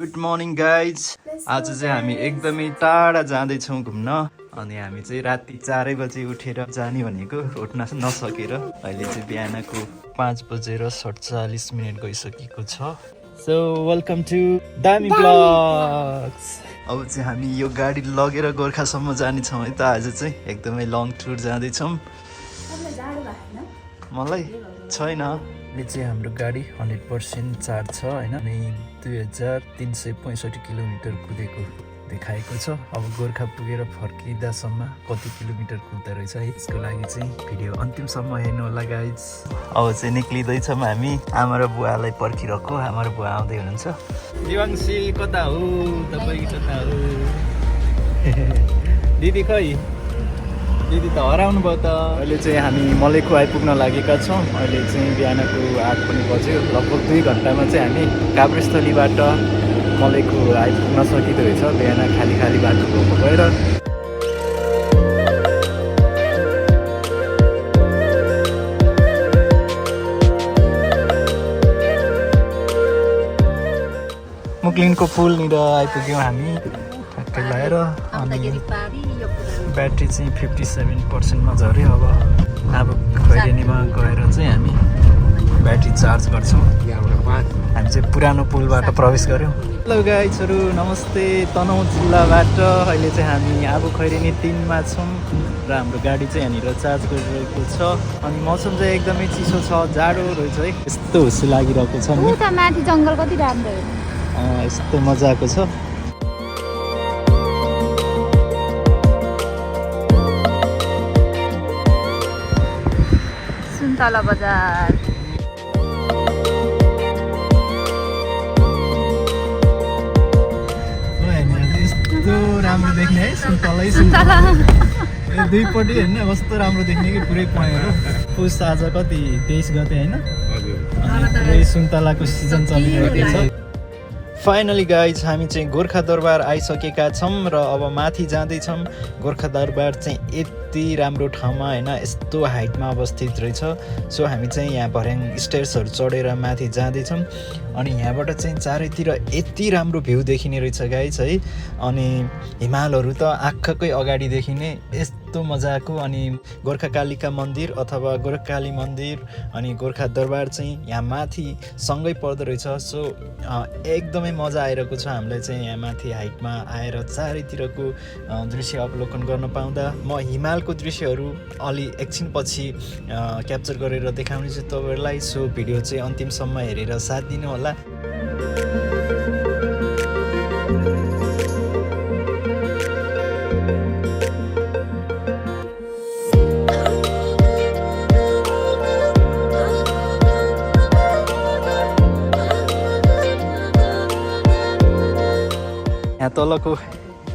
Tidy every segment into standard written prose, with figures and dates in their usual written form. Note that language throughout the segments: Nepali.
Good morning guys. आज चाहिँ हामी एकदमै टाढा जाँदैछौँ घुम्न। अनि हामी चाहिँ राति 4 बजे उठेर जाने भनेको उठ्न नसकेर अहिले चाहिँ बिहानको 5:47 गइसकेको छ। सो वेलकम टु दामी ब्लग्स। अब चाहिँ हामी यो गाडी लगेर गोर्खासम्म जानेछौँ है त। आज चाहिँ एकदमै लङ टुर जाँदैछौँ। मलाई छैन। यो चाहिँ हाम्रो गाडी 100% चार्ज छ होइन। अनि 2365 किलोमिटर कुदेको देखाएको छ। अब गोर्खा पुगेर फर्किँदासम्म कति किलोमिटर कुद्दो रहेछ है, यसको लागि चाहिँ भिडियो अन्तिमसम्म हेर्नु होला गाइज। अब चाहिँ निक्लिँदैछौँ हामी। आमा र बुवालाई पर्खिरहेको। आमा र बुवा आउँदै हुनुहुन्छ। दिवाङ्सी कता हो, तपाईँ कता हो? दिदी खै? दिदी त हराउनु भयो त। अहिले चाहिँ हामी मलेखु आइपुग्न लागेका छौँ। अहिले चाहिँ बिहानको 8 पनि बज्यो। लगभग 2 घन्टामा चाहिँ हामी काभ्रेस्थलीबाट मलेखु आइपुग्न सकिँदो रहेछ। बिहान खाली खाली बाटो भएको भएर। मुक्लिनको पुलनिर आइपुग्यौँ हामी ठ्याक्कै लगाएर। अनि ब्याट्री चाहिँ 57%मा झऱ्यो। अब खैरेनीमा गएर चाहिँ हामी ब्याट्री चार्ज गर्छौँ। हामी चाहिँ पुरानो पुलबाट प्रवेश गऱ्यौँ। हेलो गाइजहरू, नमस्ते। तनहुँ जिल्लाबाट अहिले चाहिँ हामी आबु खैरेनी 3मा छौँ र हाम्रो गाडी चाहिँ यहाँनिर चार्ज गरिरहेको छ। अनि मौसम चाहिँ एकदमै चिसो छ, जाडो रहेछ है। यस्तो हुस्सी लागिरहेको छ नि। उता माथि जङ्गल कति राम्रो हो। यस्तो मजा आएको छ। सुन्तला बजार। यस्तो राम्रो देख्ने है, सुन्तलै सुन्तला। दुईपट्टि होइन, कस्तो राम्रो देख्ने कि पुरै पहेँलो। पुस आज कति 23 गते होइन। अनि पुरै सुन्तलाको सिजन चलिरहेको छ। फाइनली गाइज हामी चाहिँ गोर्खा दरबार आइसकेका छौँ र अब माथि जाँदैछौँ। गोर्खा दरबार चाहिँ यति राम्रो ठाउँमा होइन, यस्तो हाइटमा अवस्थित रहेछ। सो हामी चाहिँ यहाँ भर्याङ स्टेयर्सहरू चढेर माथि जाँदैछौँ। अनि यहाँबाट चाहिँ चारैतिर यति राम्रो भ्यू देखिने रहेछ गाइज है। अनि हिमालहरू त आँखाकै अगाडि देखिने, यस्तो मजाको। अनि गोर्खा कालिका मन्दिर अथवा गोर्खाकाली मन्दिर अनि गोर्खा दरबार चाहिँ यहाँ माथि सँगै पर्दो रहेछ। सो एकदमै मजा आइरहेको छ हामीलाई चाहिँ यहाँ माथि हाइटमा आएर चारैतिरको दृश्य अवलोकन गर्न पाउँदा। म हिमालको दृश्यहरू अलि एकछिनपछि क्याप्चर गरेर देखाउनेछु तपाईँहरूलाई। सो भिडियो चाहिँ अन्तिमसम्म हेरेर साथ दिनु होला। यहाँ तलको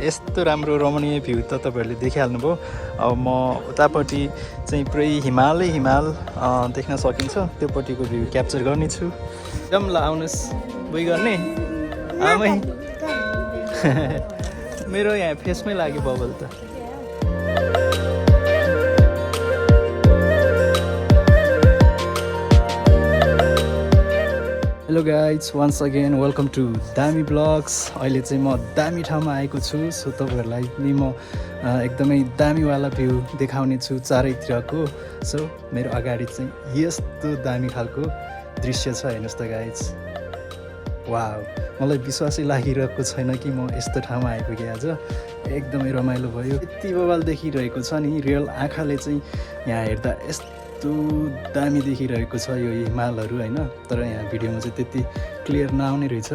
यस्तो राम्रो रमणीय भ्यू त तपाईँहरूले देखिहाल्नुभयो। अब म उतापट्टि चाहिँ पुरै हिमालै हिमाल देख्न सकिन्छ, त्योपट्टिको भ्यू क्याप्चर गर्नेछु। एकदम ल आउनुहोस्, बुइ गर्ने आमै। मेरो यहाँ फेसमै लाग्यो बबल त। Hello guys, once again welcome to दामी ब्लग्स। अहिले चाहिँ म दामी ठाउँमा आएको छु। सो तपाईँहरूलाई नि म एकदमै दामीवाला भ्यू देखाउने छु चारैतिरको। सो मेरो अगाडि चाहिँ यस्तो दामी खालको दृश्य छ, हेर्नुहोस् त गाइज। वाउ, मलाई विश्वासै लागिरहेको छैन कि म यस्तो ठाउँमा आइपुगेँ आज। एकदमै रमाइलो भयो। यति बवाल देखिरहेको छ नि, रियल आँखाले चाहिँ यहाँ हेर्दा यस्तो दामी देखिरहेको छ यो हिमालहरू होइन। तर यहाँ भिडियोमा चाहिँ त्यति क्लियर नआउने रहेछ।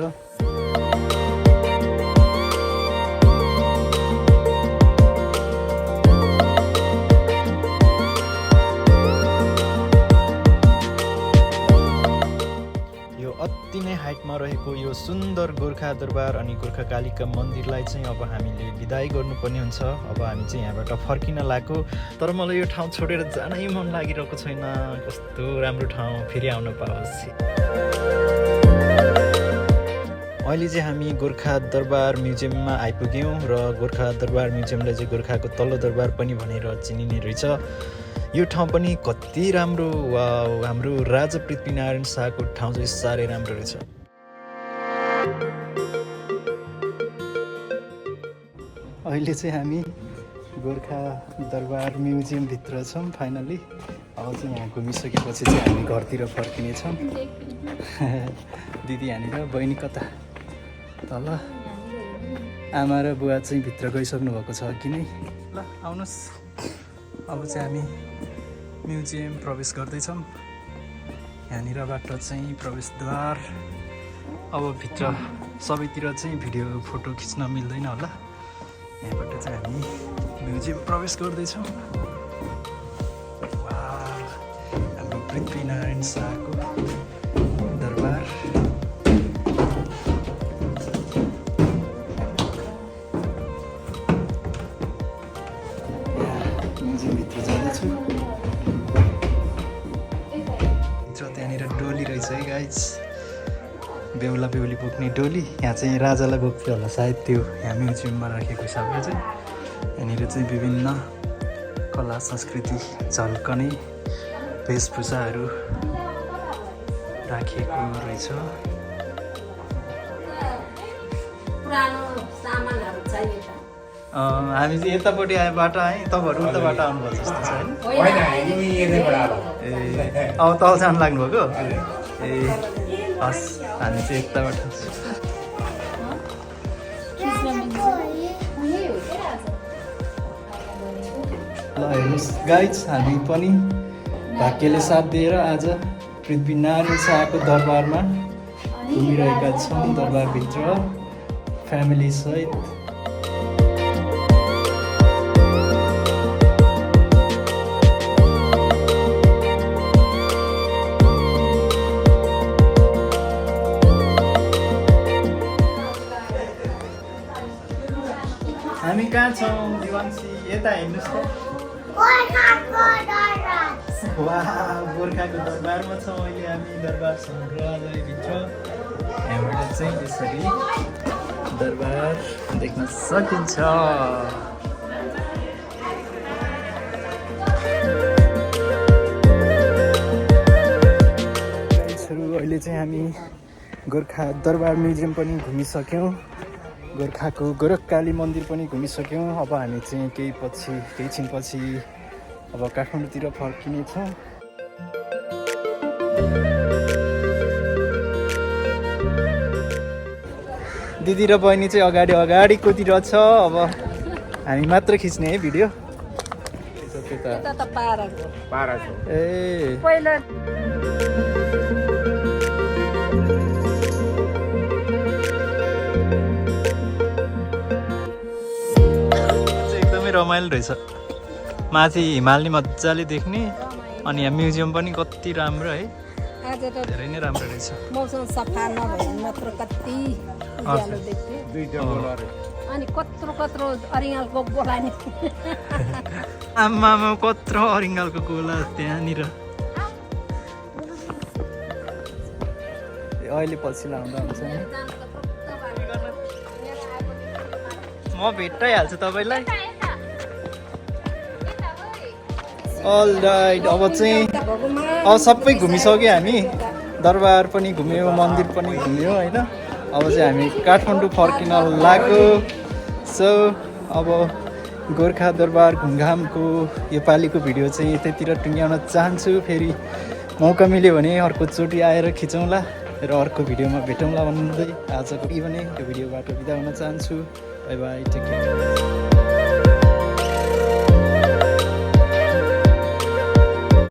यो अति नै हाइटमा रहेको यो सुन्दर गोर्खा दरबार अनि गोर्खा कालिका मन्दिरलाई चाहिँ अब हामीले बिदाई गर्नुपर्ने हुन्छ। अब हामी चाहिँ यहाँबाट फर्किन लागेको। तर मलाई यो ठाउँ छोडेर जानै मन लागिरहेको छैन। कस्तो राम्रो ठाउँ, फेरि आउन पाओस्। अहिले चाहिँ हामी गोर्खा दरबार म्युजियममा आइपुग्यौँ र गोर्खा दरबार म्युजियमलाई चाहिँ गोर्खाको तल्लो दरबार पनि भनेर चिनिने रहेछ। यो ठाउँ पनि कति राम्रो। हाम्रो राजा पृथ्वीनारायण शाहको ठाउँ चाहिँ साह्रै राम्रो रहेछ। अहिले चाहिँ हामी गोर्खा दरबार म्युजियमभित्र छौँ फाइनली। अब चाहिँ यहाँ घुमिसकेपछि चाहिँ हामी घरतिर फर्किनेछौँ। दिदी यहाँनिर, बहिनी कता तल, आमा र बुवा चाहिँ भित्र गइसक्नु भएको छ अघि नै। ल आउनुहोस्, अब चाहिँ हामी म्युजियम प्रवेश गर्दैछौँ। यहाँनिरबाट चाहिँ प्रवेशद्वार। अब भित्र सबैतिर चाहिँ भिडियो फोटो खिच्न मिल्दैन होला, यहाँबाट चाहिँ हामी म्युजियम प्रवेश गर्दैछौँ। हाम्रो पृथ्वीनारायण शाहको दरबार। म्युजियमभित्र जाँदैछु। भित्र त्यहाँनिर डोली रहेछ है गाइज, बेहुला बेहुली बोक्ने डोली। यहाँ चाहिँ राजालाई बोक्थ्यो होला सायद, त्यो यहाँ म्युजियममा राखेको हिसाबले चाहिँ। यहाँनिर चाहिँ विभिन्न कला संस्कृति झल्कने वेशभूषाहरू राखिएको रहेछ। हामी चाहिँ यतापट्टि आए बाटो आएँ, तपाईँहरू उताबाट आउनुभएको जस्तो छ होइन? ए अब तल जानु लाग्नुभएको? ए हस्, हामी चाहिँ यताबाट। ल हेर्नुहोस् गाइज, हामी पनि भाग्यले साथ दिएर आज पृथ्वीनारायण शाहको दरबारमा घुमिरहेका छौँ, दरबारभित्र फ्यामिली सहित। हामी कहाँ छौँ दिवान्सी? यता हेर्नुहोस् त, गोर्खाको दरबारमा छौँ अहिले हामी। दरबार सङ्ग्रहालयभित्र यहाँबाट चाहिँ त्यसरी दरबार देख्न सकिन्छ। अहिले चाहिँ हामी गोर्खा दरबार म्युजियम पनि घुमिसक्यौँ, गोर्खाको गोरखकाली मन्दिर पनि घुमिसक्यौँ। अब हामी चाहिँ केही छिनपछि अब काठमाडौँतिर फर्किनेछौँ। दिदी र बहिनी चाहिँ अगाडि कुदिरहेछ। अब हामी मात्र खिच्ने है भिडियो। ए एकदमै रमाइलो रहेछ। माथि हिमाल नि मजाले देख्ने, अनि यहाँ म्युजियम पनि कति राम्रो है, आज त धेरै नै राम्रो रहेछ। मौसम सफा नभए मात्र कति उज्यालो देख्थ्यो, अनि कत्रो अरिङ्गालको गोला नि। आमामा कत्रो अरिङ्गालको गोला त्यहाँनिर। अहिले पछि लाउँदा हुन्छ नि, म भेटाइहाल्छु तपाईँलाई। अल राइट, अब चाहिँ सबै घुमिसक्यो हामी। दरबार पनि घुम्यो, मन्दिर पनि घुम्यो होइन। अब चाहिँ हामी काठमाडौँ फर्किन लाग्यो। सो अब गोर्खा दरबार घुमघामको योपालिको भिडियो चाहिँ यतैतिर टुङ्ग्याउन चाहन्छु। फेरि मौका मिल्यो भने अर्कोचोटि आएर खिचौँला र अर्को भिडियोमा भेटौँला भन्दै आजको भने यो भिडियोबाट बिदा हुन चाहन्छु। Bye bye, take care.